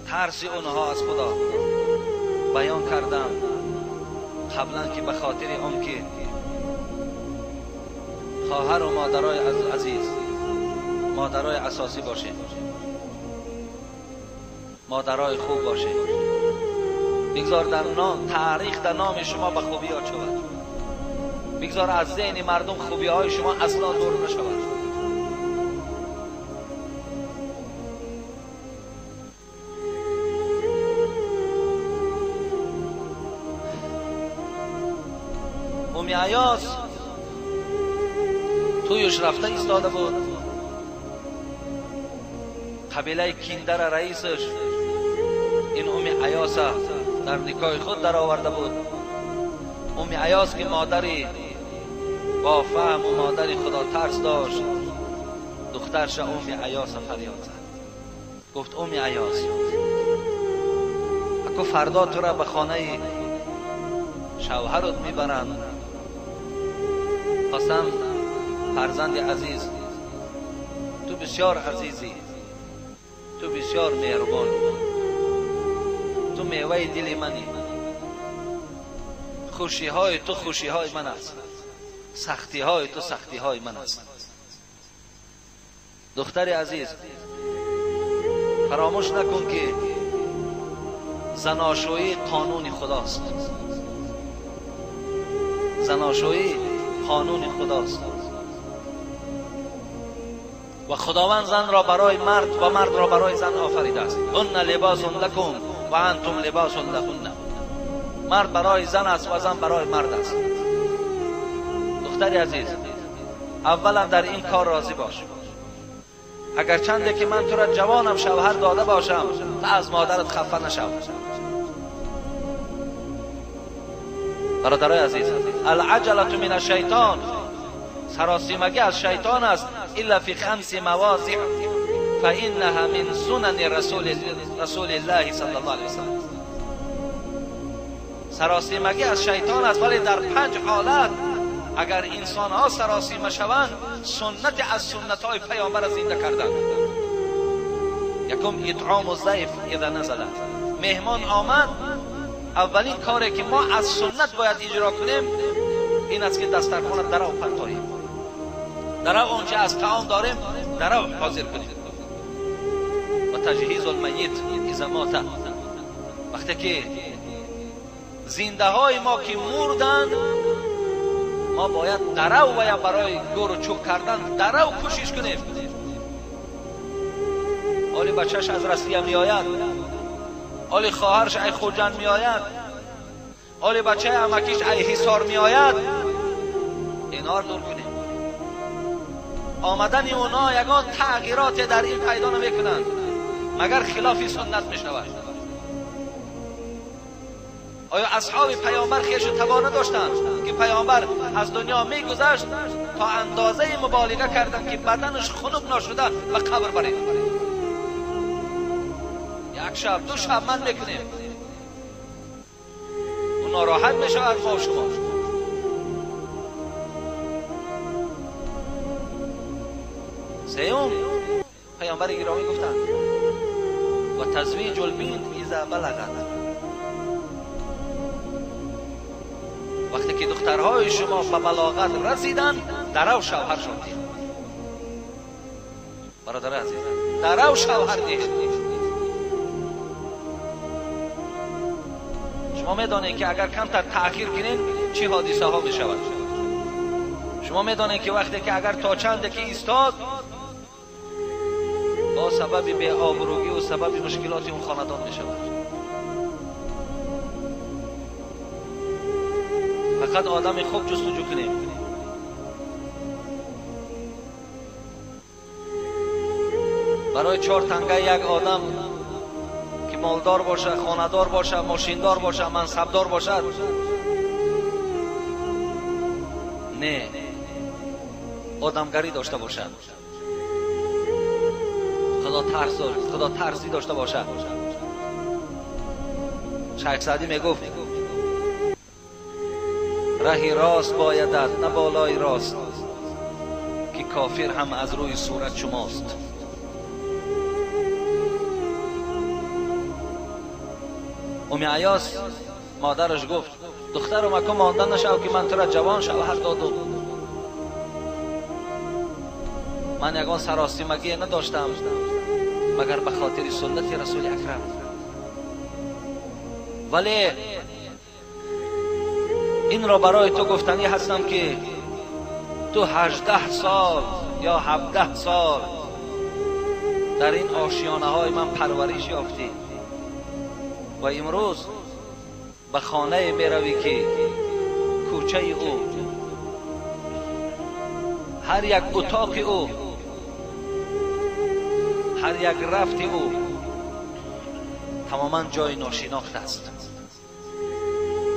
Speaker 2: ترس اونها از خدا بیان کردم قبلا، که به خاطر آن که خواهر و مادرای عزیز، مادرای اساسی باشید، مادرای خوب باشید. بگذار در تاریخ در نام شما به خوبی یاد شود. بگذار از ذهن مردم خوبی های شما اصلا دور نشود. امی عیاس تویش رفته ایستاده بود. قبیله کیندر رئیسش این امی عیاس در نکاح خود در آورده بود. امی عیاس که مادری با فهم و مادری خدا ترس داشت، دخترش امی عیاس فریاد زد، گفت امی عیاس اکو فردا تو را به خانه شوهرت میبرند، قسم فرزند عزیز، تو بسیار عزیزی، تو بسیار مهربانی، تو میوه دل منی، خوشی های تو خوشی های من است، سختی های تو سختی های من است. دختر عزیز فراموش نکن که زناشویی قانون خداست. زناشویی قانون خداست و خداوند زن را برای مرد و مرد را برای زن آفریده است. هن لباس لکم و انتم لباس لهن. مرد برای زن است و زن برای مرد است. دختر عزیز اولا در این کار راضی باش. اگر چنده که من تو را جوانم شوهر داده باشم، تا از مادرت خفه نشو. برادرای عزیز، العجله من الشیطان، سراسیمگی از شیطان است. الا فی خمس مواضع فانها من سنن رسول الله صلی الله علیه وسلم. سراسیمگی از شیطان است، ولی در 5 حالت اگر انسان ها سراسیمه شوند، سنت از سنت های پیامبر زنده کردند. یکم اطعام الضیف اذا نزل. مهمان آمد، اولین کاری که ما از سنت باید اجرا کنیم این است که دسترخوان درو پرتاییم، درو آنچه از طعام داریم درو حاضر کنیم. و تجهیز المیت اذا مات. وقتی که زنده های ما که مردند، ما باید درو و یا برای گور و چوب کردن درو کوشش کنیم. حالی بچهش از رسیه می آید، حالی خواهرش ای خوجند می آید، حالی بچه عمکیش ای حصار می آید، اینا رو دور کنیم. آمدن اونا یگان تغییرات در این پیدا نمیکنند مگر خلاف سنت می شود. آیا اصحاب پیامبر خویش و تبار نداشتند که پیامبر از دنیا میگذشت تا اندازه مبالغه کردند که بدنش خنک نشده به قبر برید؟ یک شب دو شب من میکنیم، او ناراحت میشود ما و شما. سیوم پیامبر گرامی گفتند و تزویج البنت اذا بلغت. وقتی که دخترهای شما به بلاغت رسیدند، درو شوهرشان دهید. برادر عزیز، درو شوهر دهید. شما میدانید که اگر کمتر تأخیر کنین چی حادثه ها می شود. شما میدانید که وقتی که اگر تا چند که ایستاد، با سبب بی آبرویی و سبب مشکلات اون خاندان می شود. فقط آدم خوب جستجو کنیم. برای 4 تنگه یک آدم که مالدار باشه، خانه‌دار باشه، ماشیندار باشه، منصبدار باشد، نه، آدمگری داشته باشد، خدا ترسی داشته باشد. شیخ سعدی میگفت رهی راست بایدت نه بالای راست، که کافر هم از روی صورت شماست. امی عیاس مادرش گفت دخترم اکو مانده نشو که من تو را جوان شوهر دادم. Ман ягон саросимагӣ надоштам, магар ба хотири суннати расули акрам. Вале инро барои ту гуфтанӣ ҳастам, ки ту 18 сол ё 17 сол дар ин ошиёнаҳои ман парвариш ёфтӣ ва имрӯз ба хонае меравӣ, ки кӯчаи ӯ, ҳар як утоқи ӯ, ҳар як рафти ӯ тамоман ҷои ношинохт аст,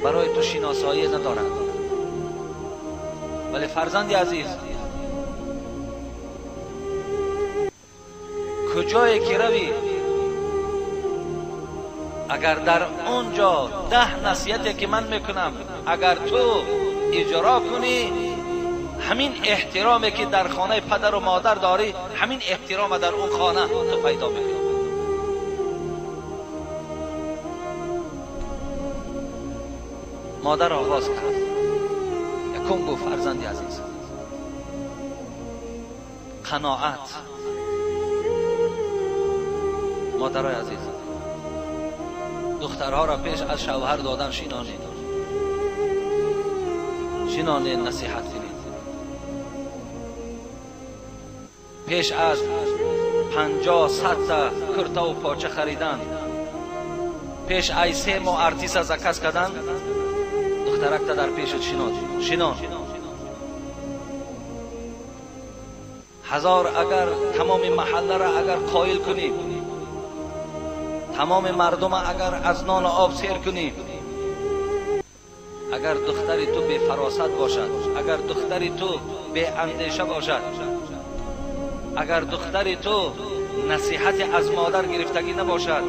Speaker 2: барои ту шиносоӣ надорад. Вале фарзанди азиз, куҷое ки равӣ, агар дар он ҷо 10 насиҳате ки ман мекунам, агар ту иҷро кунӣ, ҳамин эҳтироме ки дар хонаи падару модар дорӣ, ҳамин эҳтироме дар он хона ту пайдо мекунӣ. Модар оғоз кард. Якум гуфт: фарзанди азиз, қаноат. Модарои азиз, духтарҳоро пеш аз шавҳар додан шинонед, шинонед, насиҳат кунед. Пеш аз 50-100 та куртаву поча харидан, пеш аз 3 моҳ артиста заказ кардан, духтаракта дар пешат шинон, шинон. Ҳазор агар тамоми маҳалларо агар қоил кунӣ, тамоми мардума агар аз нону об сер кунӣ, агар духтари ту бефаросат бошад, агар духтари ту беандеша бошад, агар духтари ту насиҳати аз модар гирифтагӣ набошад,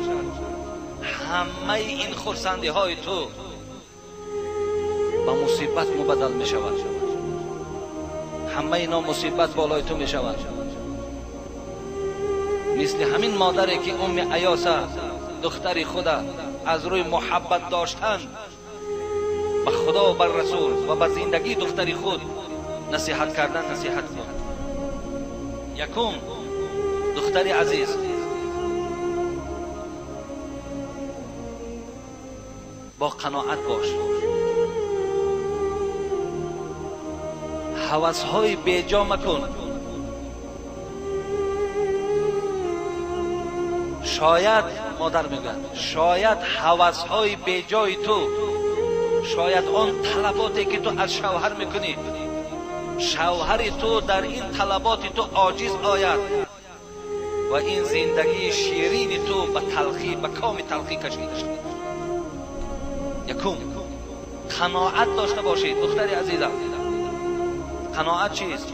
Speaker 2: ҳамаи ин хурсандиҳои ту ба мусибат мубаддал мешавад. Ҳамаи ино мусибат болои ту мешавад. Мисли ҳамин модаре ки Умми Аёса духтари худа аз рӯи муҳаббат доштан ба Худо ва бар Расул ва ба зиндагии духтари худ насиҳат кардан насиҳат кун. Якум, духтари азиз, бо қаноат бош. Ҳавасҳои беҷо макун. Шояд, модар мегӯяд, шояд ҳавасҳои беҷои ту, шояд он талаботе ки ту аз шавҳар мекунӣ, шавҳари ту дар ин талаботи ту оҷиз ояд ва ин зиндагии ширини ту ба талхӣ, ба коми талхӣ кашида шавад. Якум, қаноат дошта бошед, духтари азизам. Қаноат чист?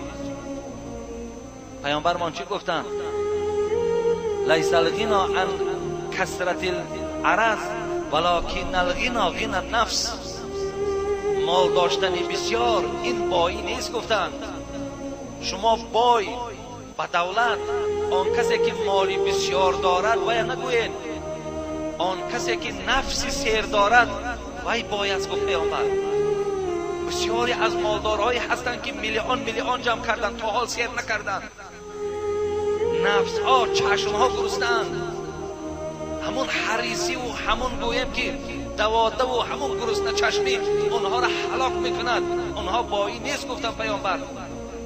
Speaker 2: Паёмбармон чӣ гуфтанд? Лайса алғино ан касрати алараз валокин алғино ғина нафс. Мол доштани бисёр ин боӣ нест, гуфтанд. Шумо бой ба давлат, он касе ки моли бисёр дорад вая нагӯед, он касе ки нафси сер дорад вай бой аст, гуфт паёмбар. Бисёре аз молдорҳое ҳастанд ки миллион миллион ҷамъ карданд, то ҳол сер накарданд. Нафсҳо, чашмҳо гурустаанд. Ҳамон ҳарисиву ҳамон гӯем ки даводаву ҳамон гурусначашмӣ онҳоро ҳалок мекунад. Онҳо боӣ нест, гуфтанд паёмбар.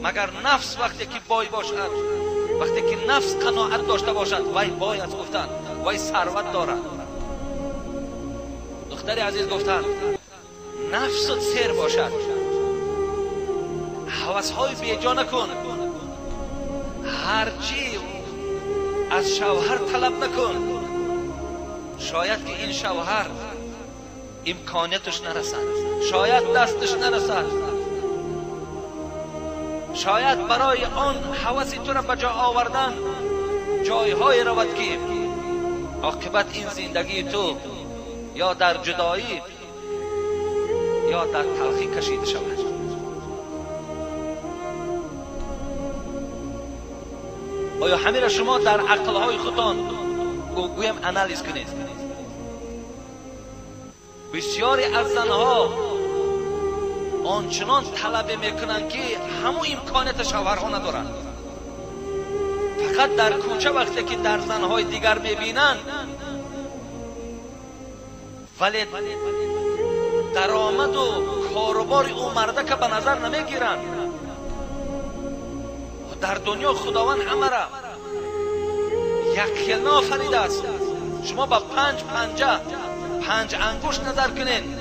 Speaker 2: Магар нафс вақте ки бой бошад, вақте ки нафс қаноат дошта бошад, вай бой аст, гуфтанд, вай сарват дорад. Духтари азиз, гуфтанд, нафсат сер бошад, ҳавасҳои беҷо накун, ҳарчи аз шавҳар талаб накун. Шояд ки ин шавҳар имконияташ нарасад, шояд дасташ нарасад, шояд барои он ҳаваси туро ба ҷо овардан ҷойҳое равад ки оқибат ин зиндагии ту ё дар ҷудоӣ ё дар талхӣ кашида шавад. Оё ҳамеро шумо дар ақлҳои худтон гӯем анализ кунед? Бисёре аз занҳо ончунон талабе мекунанд ки ҳамун имконияти шавҳарҳо надоранд. فقط در کوچه وقتی که در زنهای دیگر میبینند، ولی درآمد و کاروبار او مرده که به نظر نمیگیرند. در دنیا خداوند همه را یک خیل نآفریده است. شما با 5 پنجه 5 انگشت نظر کنین،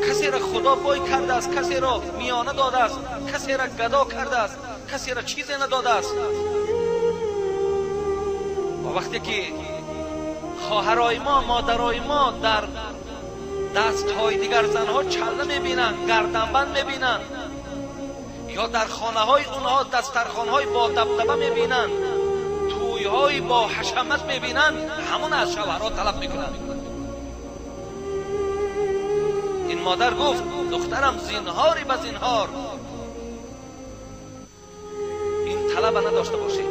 Speaker 2: کسی را خدا بای کرده است، کسی را میانه داده است، کسی را گدا کرده است، کسی را چیزی نداده است. و وقتی که خواهرای ما، مادرای ما در دستهای دیگر زنها چله میبینند، گردنبند میبینند، یا در خانه های اونها دسترخوانهای با دبدبه میبینند، تویهای با حشمت میبینند، همون از شوهرها طلب میکنند. این مادر گفت دخترم زینهاری به زینهار، این طلب نداشته باشید،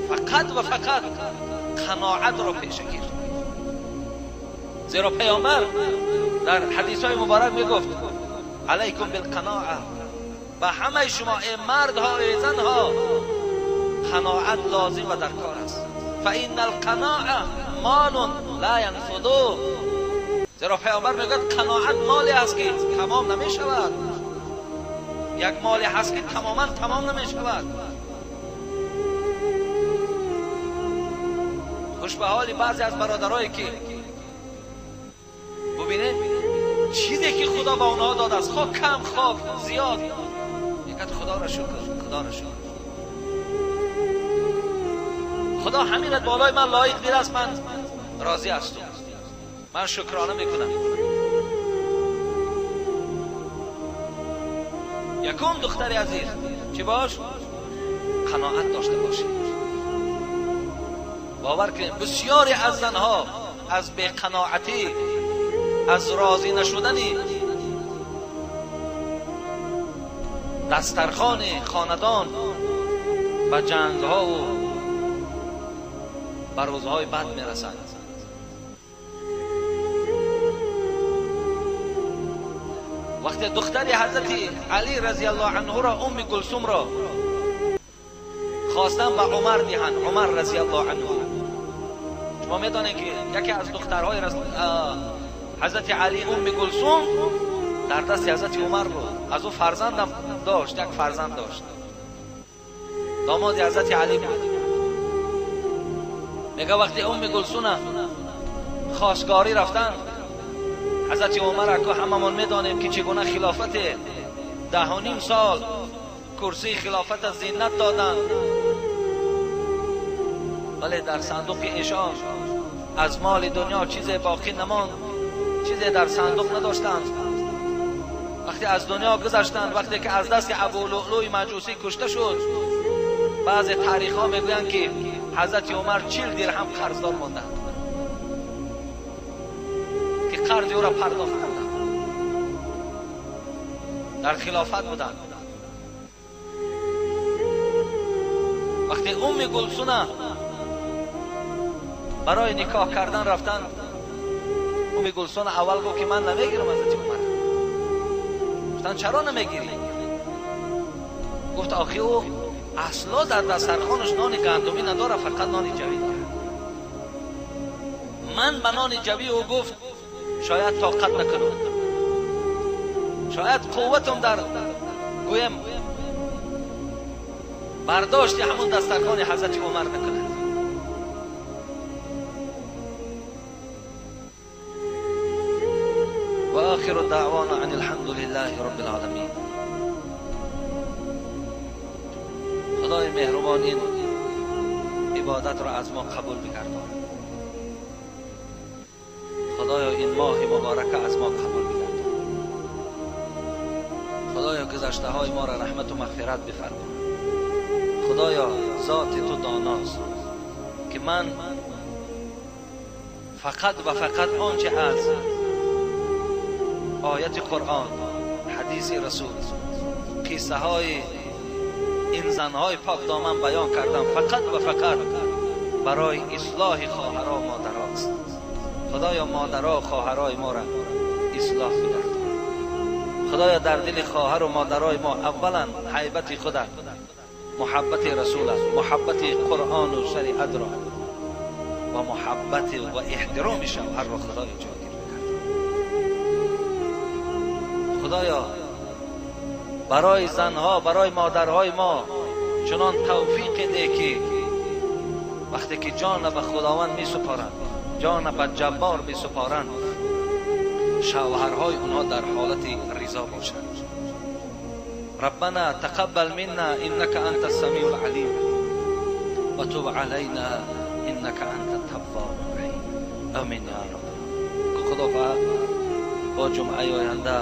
Speaker 2: فقط و فقط قناعت را پیش گیر. زیرا پیامبر در حدیث های مبارک میگفت علیکم بالقناعه، به همه شما ای مردها ای زنها قناعت لازم و در کار است. فان القناعه مال لا ینفد. زیرا پیامبر میگوید قناعت مالی است که تمام نمی شود، یک مالی هست که تماما تمام نمی شود. خوش به حال بعضی از برادرایی که ببینید چیزی که خدا به اونها داده است، خواه کم خواه زیاد، میگه خدا را شکر، خدا را شکر، خدا همین بالای من لایق دید است، من راضی هستم، من شکرانه میکنم. یکم دختر عزیز چی باش؟ قناعت داشته باشی. باور کنید بسیاری از زنها از بی‌قناعتی، از راضی نشدنی دسترخوان خاندان به جنگ ها و به روزهای بد میرسند. وقتی دختر حضرت علی رضی الله عنه را، ام کلثوم را خواستن به عمر دهند، عمر رضی الله عنه، شما میدانید که یکی از دخترهای حضرت علی ام کلثوم در دست حضرت عمر بود، از او فرزندم داشت، یک فرزند داشت، داماد حضرت علی بود. میگه وقتی ام کلثوم خواستگاری رفتن، حضرت عمر که هممون میدانیم که چگونه خلافت 10.5 سال کرسی خلافت زینت دادند، ولی در صندوق ایشان از مال دنیا چیز باقی نماند، چیزی در صندوق نداشتند. وقتی از دنیا گذشتند، وقتی که از دست ابولؤلؤ مجوسی کشته شد، بعضی تاریخ ها میگویند که حضرت عمر 40 درهم قرضدار ماندند که قرض او را پرداخت کردند، در خلافت بودند. وقتی ام کلثوم برای نکاح کردن رفتن، ام کلثوم اول گفت که من نمیگیرم حضرت عمر. گفتن چرا نمیگیری؟ گفت آخه او اصلا در دسترخوانش نان گندمی نداره، فقط نان جوی داره. من به نان جوی او گفت شاید طاقت نکنم، شاید قوتم در گویم برداشت همون دسترخوان حضرت عمر نکند. و آخر دعوانا ان الحمد لله رب العالمین. خدای مهربان این عبادت را از ما قبول بگردان. خدایا این ماه مبارک از ما قبول بگردان. خدایا گذشته های ما را رحمت و مغفرت بفرما. خدایا ذات تو داناست که من فقط و فقط آنچه از آیت قرآن، حدیث رسول، قصه های این زنهای پاک دامن بیان کردم، فقط و فقط برای اصلاح خواهرها و مادرهاست. خدایا مادرها و خواهرای ما را اصلاح بگردان. خدایا در دل خواهر و مادرای ما اولا هیبت خودت محبت رسول است، محبت قرآن و شریعت را و محبت و احترام شوهر را خدای جاگیر کرد. خدایا برای زنها، برای مادرهای ما چنان توفیق ده که وقتی که جان به خداوند می سپارند، جان به جبار می سپارند، شوهرهای اونها در حالت رضا باشند. ربنا تقبل منا انك انت السميع العليم وتب علينا انك انت التواب الرحیم. آمین یا رب. خدا خواهد با جمعه آینده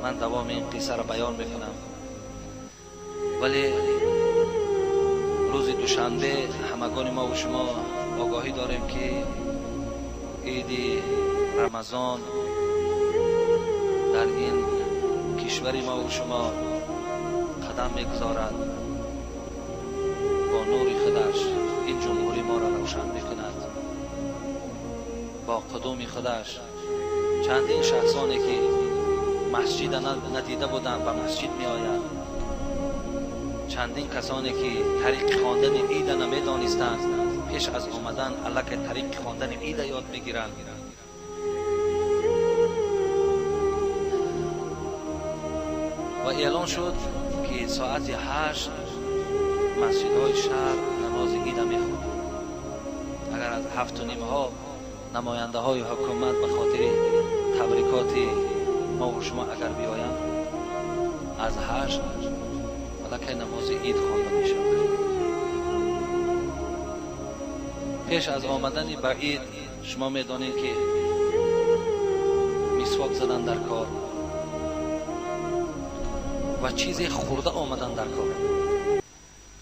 Speaker 2: من دوام این قصه را بیان میکنم، ولی روز دوشنبه همگان ما و شما آگاهی داریم که عید رمضان در این کشور ما و شما قدم میگذارد، با نور خودش این جمهوری ما را روشن میکند، با قدوم خودش چندین شخصانی که مسجد ندیده بودند به مسجد می آیند، چندین کسانی که طریق خواندن عید نمیدانستند پیش از آمدن الک طریق خواندن عید یاد میگیرند. و اعلان شد که ساعت 8 مسجدهای شهر نماز عید میخوانند. اگر از 7:30 ها نماینده های حکومت به خاطر تبریکات ما و شما اگر بیایند، از 8 الکی نماز عید خوانده می شود. پیش از آمدن به عید شما میدانید که مسواک زدن در کار و چیزی خورده آمدن در کار،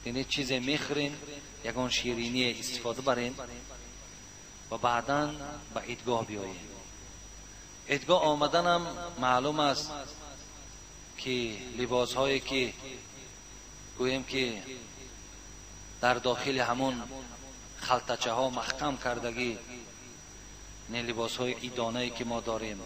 Speaker 2: یعنی چیزی میخورین، یگان شیرینی استفاده برین و بعدا به عیدگاه بیایین. عیدگاه آمدنم معلوم است که لباس هایی که گوییم که در داخل همون خلطچه ها محکم کردگی، نه لباس های عیدانه که ما داریم،